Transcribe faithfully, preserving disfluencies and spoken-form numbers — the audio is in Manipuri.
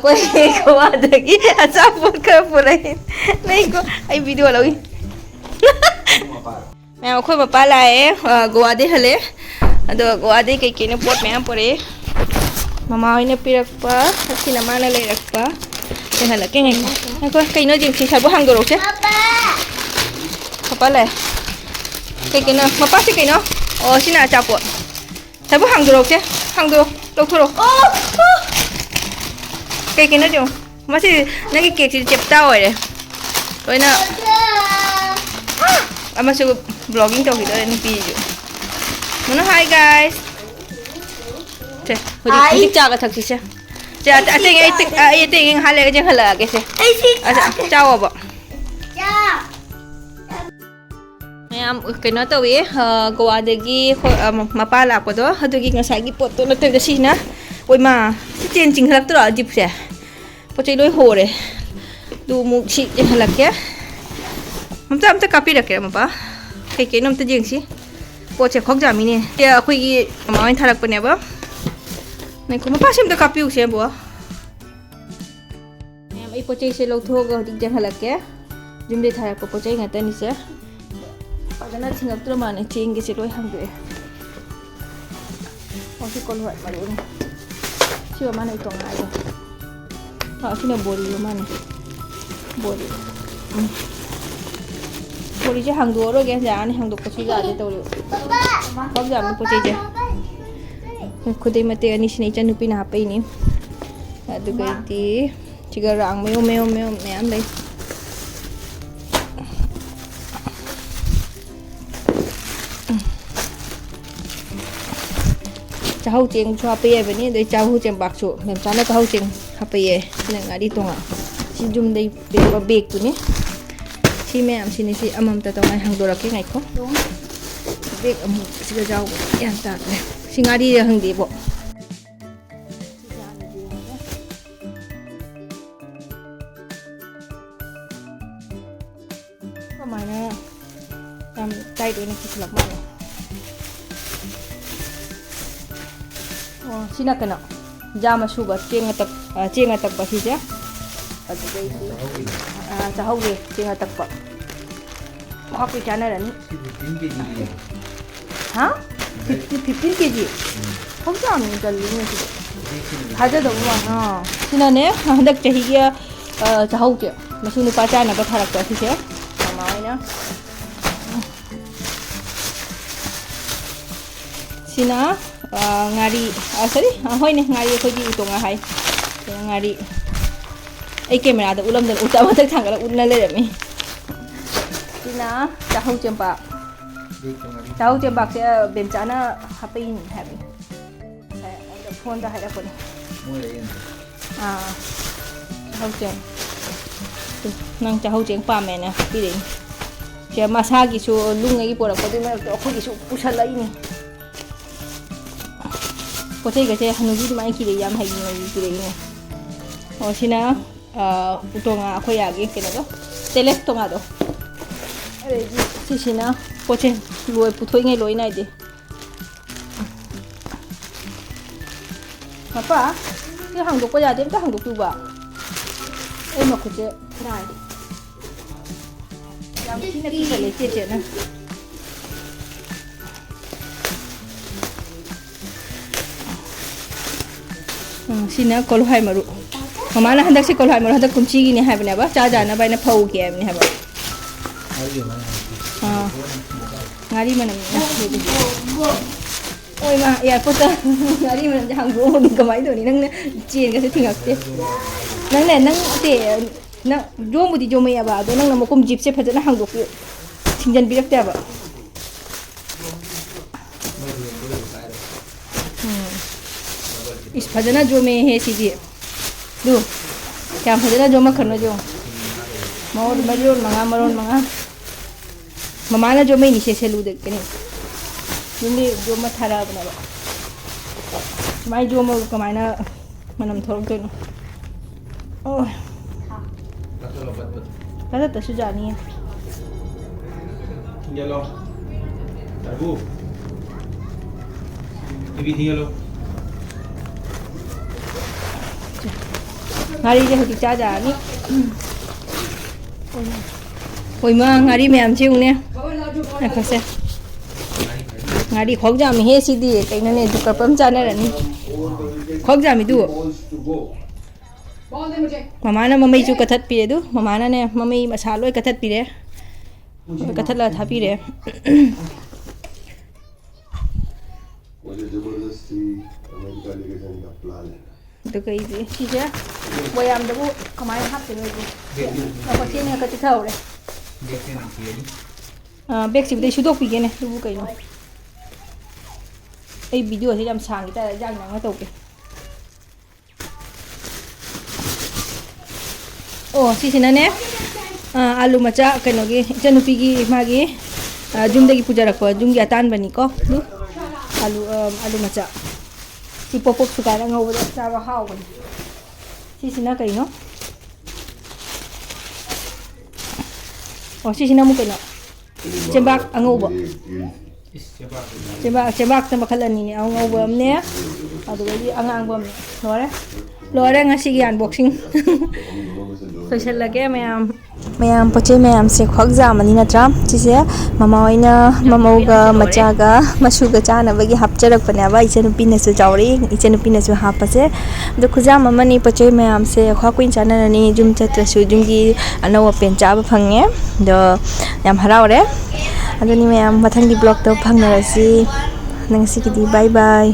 ꯑꯩꯈꯣꯏ ꯒꯣꯋꯥꯗꯒꯤ ꯑꯆꯥꯄꯣꯠ ꯈꯔ ꯄꯨꯔꯛꯏ꯫ ꯅꯩꯀꯣ, ꯑꯩ ꯚꯤꯗꯤꯑꯣ ꯂꯧꯏ꯫ ꯃꯌꯥꯝ, ꯑꯩꯈꯣꯏ ꯃꯄꯥ ꯂꯥꯛꯑꯦ, ꯑ, ꯒꯣꯋꯥꯗꯩ ꯍꯜꯂꯛꯑꯦ꯫ ꯑꯗꯣ ꯒꯣꯋꯥꯗꯩ ꯀꯩꯀꯩꯅꯣ ꯄꯣꯠ ꯃꯌꯥꯝ ꯄꯨꯔꯛꯑꯦ꯫ ꯃꯃꯥ ꯍꯣꯏꯅ ꯄꯤꯔꯛꯄ, ꯑꯁꯤꯅ ꯃꯥꯅ ꯂꯩꯔꯛꯄ꯫ ꯌꯦꯡꯍꯜꯂꯛꯀꯦ, ꯉꯥꯏꯈꯣ꯫ ꯉꯥꯏꯈꯣ, ꯀꯩꯅꯣ ꯌꯦꯡꯁꯤ, ꯁꯥꯕꯨ ꯍꯥꯡꯗꯣꯔꯛꯁꯦ꯫ ꯃꯄꯥ ꯂꯥꯛꯑꯦ꯫ ꯀꯩꯀꯩꯅꯣ? ꯃꯄꯥꯁꯤ ꯀꯩꯅꯣ? ꯑꯣ, ꯁꯤꯅ ꯑꯆꯥꯄꯣꯠ꯫ ꯁꯥꯕꯨ ꯍꯥꯡꯗꯣꯔꯛꯁꯦ꯫ ꯍꯥꯡꯗꯣꯔꯛꯑꯣ, ꯂꯧꯊꯣꯔꯛꯑꯣ꯫ ꯑꯣ! ꯑꯣ! ꯀꯩꯀꯩꯅꯣ ꯌꯦꯡꯉꯣ꯫ ꯃꯁꯤ ꯅꯪꯒꯤ ꯀꯦꯛꯁꯤꯗꯤ ꯆꯦꯞꯇꯥ ꯑꯣꯏꯔꯦ꯫ ꯂꯣꯏꯅ ꯑꯃꯁꯨ ꯕ꯭ꯂꯣꯒꯤꯡ ꯇꯧꯈꯤꯗꯣꯔꯦ ꯅꯨꯄꯤꯁꯨ꯫ ꯃꯅꯨ, hi guys꯫ ꯁꯦ, ꯍꯧꯖꯤꯛ, ꯍꯥꯏ꯫ ꯍꯧꯖꯤꯛ ꯆꯥꯒ ꯊꯛꯁꯤꯁꯦ꯫ ꯁꯦ, ꯑꯇꯩ, ꯑꯇꯩ, ꯑꯩ, ꯑꯩ ꯑꯇꯩ ꯉꯥꯏꯍꯥꯛ ꯂꯩꯔꯒ ꯌꯦꯡꯍꯜꯂꯛꯑꯒꯦ ꯁꯦ꯫ ꯑꯩ ꯁꯤ ꯑꯁ, ꯆꯥꯒꯦ꯫ ꯆꯥꯎꯑꯣꯕ꯫ ꯆꯥ꯫ ꯃꯌꯥꯝ ꯀꯩꯅꯣ ꯇꯧꯋꯤ, ꯑ, ꯒꯣꯋꯥꯗꯒꯤ ꯍꯣ-, ꯑ, ꯃꯄꯥ ꯂꯥꯛꯄꯗꯣ, ꯑꯗꯨꯒꯤ ꯉꯁꯥꯏꯒꯤ ꯄꯣꯠꯇꯣ ꯅꯠꯇꯕꯤꯗ ꯁꯤꯁꯤꯅ, ꯑꯣꯏꯃꯥ, ꯁꯤ ꯆꯦꯟ ꯆꯤꯡꯈꯠꯂꯛꯇ꯭ꯔꯣ ꯖꯤꯞꯁꯦ? ꯄꯣꯠ ꯆꯩ ꯂꯣꯏ ꯍꯣꯔꯦ꯫ ꯑꯗꯨ ꯑꯃꯨꯛ ꯁꯤ ꯆꯦꯟꯈꯠꯂꯛꯀꯦ꯫ ꯑꯝꯇ, ꯑꯝꯇ ꯀꯥꯞꯄꯤꯔꯛꯀꯦ ꯃꯄꯥ꯫ ꯀꯩꯀꯩꯅꯣ ꯑꯝꯇ ꯌꯦꯡꯁꯤ꯫ ꯄꯣꯠꯁꯦ ꯈꯣꯛꯖꯥꯝꯃꯤꯅꯦ꯫ ꯁꯦ ꯑꯩꯈꯣꯏꯒꯤ ꯃꯃꯥ ꯍꯣꯏꯅ ꯊꯥꯔꯛꯄꯅꯦꯕ꯫ ꯉꯥꯏꯈꯣ, ꯃꯄꯥ ꯁꯤ ꯑꯝꯇ ꯀꯥꯞꯄꯤꯌꯨꯁꯦ, ꯕꯣ꯫ ꯃꯌꯥꯝ, ꯑꯩ ꯄꯣꯠ ꯆꯩꯁꯦ ꯂꯧꯊꯣꯛꯑꯒ ꯍꯧꯖꯤꯛ ꯆꯦꯟꯍꯜꯂꯛꯀꯦ꯫ ꯌꯨꯝꯗꯩ ꯊꯥꯔꯛꯄ ꯄꯣꯠ ꯆꯩ ꯉꯥꯛꯇꯅꯤꯁꯦ꯫ ꯐꯖꯅ ꯊꯤꯡꯉꯛꯇ꯭ꯔ ꯃꯥꯜꯂꯦ꯫ ꯆꯦꯡꯒꯤꯁꯦ ꯂꯣꯏ ꯍꯥꯡꯗꯣꯛꯑꯦ꯫ ꯑꯣ, ꯁꯤ ꯀꯣꯜ ꯍꯣꯏ ꯃꯔꯨꯅꯤ꯫ ꯁꯤ ꯑꯣꯏ ꯃꯥꯜꯂꯦ ꯑꯩ ꯇꯣꯉꯥꯟꯅ꯫ ꯑ, ꯑꯁꯤꯅ ꯕꯣꯔꯤ ꯑꯣꯏ ꯃꯥꯜꯂꯦ꯫ ꯕꯣꯔꯤ꯫ ꯎꯝ꯫ ꯕꯣꯔꯤꯁꯦ ꯍꯥꯡꯗꯣꯛꯑꯔꯣꯏꯒꯦ꯫ ꯌꯥꯔꯅꯤ, ꯍꯥꯡꯗꯣꯛꯄꯁꯨ ꯌꯥꯗꯦ ꯇꯧꯔꯤꯕ꯫ ꯄꯥꯄꯥ! ꯄꯥꯛ ꯌꯥꯝꯃꯤ ꯄꯣꯠ ꯆꯩꯁꯦ꯫ ꯄꯥꯄꯥ! ꯈꯨꯗꯩ ꯃꯇꯦꯛ ꯑꯅꯤꯁꯤꯅ ꯏꯆꯟꯅꯨꯄꯤꯅ ꯍꯥꯞꯄꯛꯏꯅꯤ꯫ ꯑꯗꯨꯒꯩꯗꯤ ꯁꯤꯒ ꯔꯥꯡ ꯃꯌꯣꯝ ꯃꯌꯣꯝ ꯃꯌꯣꯝ ꯃꯌꯥꯝ ꯂꯩ꯫ ꯆꯥꯛꯍꯧ ꯆꯦꯡꯁꯨ ꯍꯥꯞꯄ ꯌꯥꯏꯕꯅꯤ, ꯑꯗꯩ ꯆꯥꯛꯍꯧ ꯆꯦꯡꯄꯥꯛꯁꯨ, ꯃꯦꯝꯆꯥꯅ ꯆꯥꯛꯍꯧ ꯆꯦꯡ ꯍꯥꯞꯄ ꯌꯥꯏ꯫ ꯁꯤꯅ ꯉꯥꯔꯤ ꯇꯣꯉꯥꯟ꯫ ꯁꯤ ꯌꯨꯝꯗꯩ ꯄꯤꯔꯛꯄ ꯕꯦꯒꯇꯨꯅꯤ꯫ ꯁꯤ ꯃꯌꯥꯝꯁꯤꯅꯤ, ꯁꯤ ꯑꯃꯃꯝꯇ ꯇꯣꯉꯥꯟ ꯍꯥꯡꯗꯣꯔꯛꯀꯦ, ꯉꯥꯏꯈꯣ꯫ ꯕꯦꯒ ꯑꯃꯨꯛ ꯁꯤꯒ ꯌꯥꯎꯕ ꯒ꯭ꯌꯥꯟ ꯇꯥꯗ꯭ꯔꯦ꯫ ꯁꯤ ꯉꯥꯔꯤꯔ ꯈꯪꯗꯦꯕꯣ꯫ ꯀꯃꯥꯏꯅ ꯌꯥꯝ ꯇꯥꯏꯠ ꯑꯣꯏꯅ ꯄꯨꯁꯤꯜꯂꯛ ꯃꯥꯜꯂꯦ꯫ ꯑꯣ, ꯁꯤꯅ ꯀꯩꯅꯣ, ꯌꯥꯝ ꯑꯁꯨꯕ ꯆꯦꯡ ꯑꯇꯛ-, ꯑ, ꯆꯦꯡ ꯑꯇꯛꯄ ꯁꯤꯁꯦ꯫ ꯑꯗꯨꯗꯩꯗꯤ, ꯑ, ꯆꯥꯍꯧꯒꯤ ꯆꯦꯡ ꯑꯇꯛꯄ꯫ ꯍꯥꯞꯄꯤ ꯆꯥꯅꯔꯅꯤ꯫ ꯁꯤ ꯐꯤꯐꯇꯤꯟ ꯀꯦ ꯖꯤꯒꯤ꯫ ꯍꯥ? ꯐꯤꯐꯇꯤꯟ, ꯐꯤꯐꯇꯤꯟ ꯀꯦ ꯖꯤ? ꯎꯝ꯫ ꯈꯣꯡꯆꯥꯝꯅꯤ ꯆꯜꯂꯤꯅꯦ ꯁꯤꯗꯤ꯫ ꯍꯧꯖꯤꯛꯁꯤꯅꯗꯤ ꯊꯥꯖꯗꯕ ꯋꯥꯅꯤ꯫ ꯑꯥ꯫ ꯁꯤꯅꯅꯦ, ꯍꯟꯗꯛ ꯆꯍꯤꯒꯤ, ꯑ, ꯆꯥꯍꯧꯁꯦ꯫ ꯃꯁꯨ ꯅꯨꯄꯥ ꯆꯥꯅꯕ ꯊꯥꯔꯛꯄ ꯁꯤꯁꯦ꯫ ꯃꯃꯥ ꯍꯣꯏꯅ꯫ ꯁꯤꯅ, ꯑ, ꯉꯥꯔꯤ, ꯑ, sorry, ꯑ, ꯍꯣꯏꯅꯦ, ꯉꯥꯔꯤ ꯑꯩꯈꯣꯏꯒꯤ ꯎꯇꯣꯡꯉꯥ ꯍꯥꯏ꯫ ꯁꯤꯅ ꯉꯥꯔꯤ꯫ ꯑꯩ camera ꯗ ꯎꯠꯂꯝꯗꯅ ꯎꯇ ꯃꯊꯛ ꯊꯥꯡꯒꯠꯂ ꯎꯠꯅ ꯂꯩꯔꯝꯃꯤ꯫ ꯁꯤꯅ ꯆꯥꯍꯧ ꯆꯦꯡꯄꯥꯛ꯫ ꯆꯥꯍꯧ ꯆꯦꯡꯄꯥꯛꯁꯦ, ꯑ, ꯕꯦꯝꯆꯥꯅ ꯍꯥꯞꯄꯛꯏꯅꯤ ꯍꯥꯏꯕꯅꯤ꯫ ꯉꯁꯥꯏ ꯑꯩꯅ phone ꯗ ꯍꯥꯏꯔꯛꯄꯅꯦ꯫ ꯃꯣꯏ ꯑꯌꯦꯡꯕ꯫ ꯑꯥ, ꯆꯥꯍꯧ ꯆꯦꯡ꯫ ꯅꯪ ꯆꯥꯍꯧ ꯆꯦꯡ ꯄꯥꯝꯃꯦꯅ ꯄꯤꯔꯛꯏꯅꯤ꯫ ꯁꯦ ꯃꯁꯥꯒꯤꯁꯨ ꯂꯨꯝꯉꯩꯒꯤ ꯄꯣꯔꯛꯄꯗꯨꯒꯤ ꯃꯔꯛꯇ ꯑꯩꯈꯣꯏꯒꯤꯁꯨ ꯄꯨꯁꯜꯂꯛꯏꯅꯤ꯫ ꯄꯣꯠ ꯆꯩꯒꯁꯦ ꯍꯅꯨꯕꯤ ꯑꯗꯨꯃꯥꯏꯅ ꯀꯤꯔꯛꯏ, ꯌꯥꯝ ꯍꯩꯅ ꯀꯤꯔꯛꯏꯅꯦ꯫ ꯑꯣ, ꯁꯤꯅ, ꯑ, ꯎꯇꯣꯡꯉꯥ ꯑꯩꯈꯣꯏ ꯌꯥꯒꯤ ꯀꯩꯅꯣꯗꯣ, ꯇꯦꯂꯦꯁ ꯇꯣꯉꯥꯗꯣ꯫ ꯑꯗꯩꯗꯤ ꯁꯤꯁꯤꯅ ꯄꯣꯠ ꯆꯩ ꯂꯣꯏ ꯄꯨꯊꯣꯛꯏꯉꯩ ꯂꯣꯏ ꯅꯥꯏꯗꯦ꯫ ꯃꯄꯥ, ꯁꯤ ꯍꯥꯡꯗꯣꯛꯄ ꯌꯥꯗꯦ, ꯑꯝꯇ ꯍꯥꯡꯗꯣꯛꯄꯤꯌꯨꯕ꯫ ꯑꯩ ꯃꯈꯨꯠꯁꯦ ꯅꯥꯏ꯫ ꯌꯥꯝ ꯊꯤꯅ ꯀꯤꯁꯜꯂꯦ ꯏꯆꯦ ꯆꯦꯅ꯫ ꯎꯝ, ꯁꯤꯅ ꯀꯣꯜꯍꯥꯏ ꯃꯔꯨ꯫ ꯃꯃꯥꯅ ꯍꯟꯗꯛꯁꯦ ꯀꯣꯜꯍꯥꯏ ꯃꯔꯨ ꯍꯟꯗꯛ ꯀꯨꯝꯁꯤꯒꯤꯅꯦ ꯍꯥꯏꯕꯅꯦꯕ, ꯆꯥ ꯆꯥꯅꯕ ꯍꯥꯏꯅ ꯐꯧꯒꯦ ꯍꯥꯏꯕꯅꯦ ꯍꯥꯏꯕ꯫ ꯑꯥ, ꯉꯥꯔꯤ ꯃꯅꯝ꯫ ꯍꯣꯏ ꯃꯥ, airport ꯇ ꯉꯥꯔꯤ ꯃꯅꯝꯁꯦ ꯍꯥꯡꯗꯣꯛꯑꯝꯃꯗꯤ ꯀꯃꯥꯏꯅ ꯇꯧꯅꯤ? ꯅꯪꯅ ꯆꯦꯟꯒꯁꯦ ꯊꯤꯡꯉꯛꯇꯦ꯫ ꯅꯪꯅꯦ, ꯅꯪ ꯅꯠꯇꯦ, ꯅꯪ ꯌꯣꯝꯕꯨꯗꯤ ꯌꯣꯝꯃꯛꯑꯦꯕ, ꯑꯗꯣ ꯅꯪꯅ ꯃꯈꯨꯝ zip ꯁꯦ ꯐꯖꯅ ꯍꯥꯡꯗꯣꯛꯄꯤ-, ꯊꯤꯡꯖꯤꯟꯕꯤꯔꯛꯇꯦꯕ꯫ ꯎꯝ꯫ ꯏꯁ, ꯐꯖꯅ ꯌꯣꯝꯃꯦꯍꯦ ꯁꯤꯗꯤ꯫ ꯗꯨ, ꯀꯌꯥꯝ ꯐꯖꯅ ꯌꯣꯝꯃꯛꯈ꯭ꯔꯅꯣ ꯌꯦꯡꯉꯣ꯫ ꯃꯔꯣꯟ, ꯃꯔꯣꯟ ꯃꯉꯥ, ꯃꯔꯣꯟ ꯃꯉꯥ꯫ ꯃꯃꯥꯅ ꯌꯣꯝꯃꯛꯏꯅꯤ ꯁꯦ, ꯁꯦꯂꯨꯗ ꯀꯩꯅꯣ꯫ ꯌꯨꯝꯗꯤ ꯌꯣꯝꯃ ꯊꯥꯔꯛꯑꯕꯅꯦꯕ꯫ ꯃꯥꯏ ꯌꯣꯝꯃꯒ ꯀꯃꯥꯏꯅ ꯃꯅꯝ ꯊꯣꯛꯂꯛꯇꯣꯏꯅꯣ? ꯑꯣ꯫ ꯀꯠꯊꯠꯂꯣ, ꯀꯠꯄꯗꯣ꯫ ꯀꯠꯊꯠꯇꯁꯨ ꯌꯥꯅꯤꯌꯦ꯫ ꯊꯤꯡꯖꯤꯜꯂꯣ꯫ ꯇꯔꯕꯨ꯫ ꯇꯤꯚꯤ ꯊꯤꯡꯖꯤꯜꯂꯣ꯫ ꯉꯥꯔꯤꯁꯦ ꯍꯧꯖꯤꯛ ꯆꯥꯖꯔꯅꯤ꯫ ꯍꯣꯏꯃ, ꯉꯥꯔꯤ ꯃꯌꯥꯝꯁꯦ ꯌꯦꯡꯉꯨꯅꯦ꯫ ꯉꯥꯏꯈꯣꯁꯦ꯫ ꯉꯥꯔꯤ ꯈ꯭ꯋꯥꯎꯖꯥꯝꯃꯤꯍꯦ ꯁꯤꯗꯤ꯫ ꯀꯩꯅꯣꯅꯦ, ꯖꯨꯀꯔ ꯄꯝ ꯆꯥꯅꯔꯅꯤ꯫ ꯈ꯭ꯋꯥꯎꯖꯥꯝꯃꯤꯗꯨ꯫ ꯃꯃꯥꯅ ꯃꯃꯩꯁꯨ ꯀꯠꯊꯠꯄꯤꯔꯦ ꯑꯗꯨ꯫ ꯃꯃꯥꯅꯅꯦ, ꯃꯃꯩ ꯃꯁꯥ ꯂꯣꯏ ꯀꯠꯊꯠꯄꯤꯔꯦ꯫ ꯂꯣꯏ ꯀꯠꯊꯠꯂꯒ ꯊꯥꯕꯤꯔꯦ꯫ मुझे जबरदस्ती अमेरिका लेके जाने का प्लान है। ꯑꯗꯨꯒ ꯑꯩꯁꯦ ꯁꯤꯁꯦ ꯃꯌꯥꯝꯗꯕꯨ ꯀꯃꯥꯏꯅ ꯍꯥꯞꯇꯣꯏꯅꯣ ꯑꯩꯕꯨ? ꯉꯥꯏꯈꯣ, ꯆꯦꯅ ꯈꯔ ꯆꯤꯊꯍꯧꯔꯦ꯫ ꯑꯥ, ꯕꯦꯒꯁꯤꯕꯨꯗꯤ ꯑꯩ ꯁꯨꯗꯣꯛꯄꯤꯒꯦꯅꯦ꯫ ꯑꯗꯨꯕꯨ ꯀꯩꯅꯣ? ꯑꯩ ꯚꯤꯗꯤꯑꯣꯁꯦ ꯌꯥꯝ ꯁꯥꯡꯈꯤ ꯇꯥꯔꯦ, ꯏꯟꯖꯥꯡ ꯅꯪꯅ ꯇꯧꯒꯦ꯫ ꯑꯣ, ꯁꯤꯁꯤꯅꯅꯦ, ꯑꯥ, ꯑꯥꯂꯨ ꯃꯆꯥ, ꯀꯩꯅꯣꯒꯤ, ꯏꯆꯟꯅꯨꯄꯤꯒꯤ, ꯃꯥꯒꯤ, ꯑꯥ, ꯌꯨꯝꯗꯒꯤ ꯄꯨꯖꯔꯛꯄ, ꯌꯨꯝꯒꯤ ꯑꯇꯥꯟꯕꯅꯤꯀꯣ꯫ ꯑꯗꯨ ꯑꯥꯂꯨ, ꯑꯥ, ꯑꯥꯂꯨ ꯃꯆꯥ꯫ ꯁꯤ ꯄꯣꯞ ꯄꯣꯞ ꯁꯨꯒꯥꯏꯔ ꯉꯧꯕꯗ ꯆꯥꯕ ꯍꯥꯎꯕꯅꯤ꯫ ꯁꯤꯁꯤꯅ ꯀꯩꯅꯣ? ꯑꯣ, ꯁꯤꯁꯤꯅ ꯑꯃꯨꯛ ꯀꯩꯅꯣ? ꯆꯦꯕꯥꯛ ꯑꯉꯧꯕ꯫ ꯏꯁ, ꯆꯦꯕꯥꯛ꯫ ꯆꯦꯕꯥꯛ, ꯆꯦꯕꯥꯛꯇ ꯃꯈꯜ ꯑꯅꯤꯅꯦ, ꯑꯉꯧꯕ ꯑꯃꯅꯦ, ꯑꯗꯨꯗꯒꯤ ꯑꯉꯥꯡꯕ ꯑꯃꯅꯦ꯫ ꯂꯣꯏꯔꯦ꯫ ꯂꯣꯏꯔꯦ ꯉꯁꯤꯒꯤ unboxing꯫ ꯂꯣꯏꯁꯤꯜꯂꯒꯦ ꯃꯌꯥꯝ꯫ ꯃꯌꯥꯝ, ꯄꯣꯠ ꯆꯩ ꯃꯌꯥꯝꯁꯦ ꯈ꯭ꯋꯥꯛ ꯌꯥꯝꯃꯅꯤ ꯅꯠꯇ꯭ꯔꯥ? ꯁꯤꯁꯦ ꯃꯃꯥ ꯍꯣꯏꯅ ꯃꯃꯧꯒ ꯃꯆꯥꯒ ꯃꯁꯨꯒ ꯆꯥꯅꯕꯒꯤ ꯍꯥꯞꯆꯔꯛꯄꯅꯦꯕ꯫ ꯏꯆꯟꯅꯨꯄꯤꯅꯁꯨ ꯆꯥꯎꯔꯛꯏ, ꯏꯆꯟꯅꯨꯄꯤꯅꯁꯨ ꯍꯥꯞꯄꯁꯦ꯫ ꯑꯗꯣ ꯈꯨꯌꯥꯝ ꯑꯃꯅꯤ ꯄꯣꯠ ꯆꯩ ꯃꯌꯥꯝꯁꯦ꯫ ꯈ꯭ꯋꯥꯛ ꯀꯨꯏꯅ ꯆꯥꯅꯔꯅꯤ, ꯌꯨꯝ ꯆꯠꯇ꯭ꯔꯁꯨ ꯌꯨꯝꯒꯤ ꯑꯅꯧ ꯑꯄꯦꯟ ꯆꯥꯕ ꯐꯪꯉꯦ꯫ ꯑꯗꯣ ꯌꯥꯝ ꯍꯔꯥꯎꯔꯦ꯫ ꯑꯗꯨꯅꯤ ꯃꯌꯥꯝ, ꯃꯊꯪꯒꯤ vlogꯇ ꯐꯪꯅꯔꯁꯤ꯫ ꯉꯁꯤꯒꯤꯗꯤ bye bye꯫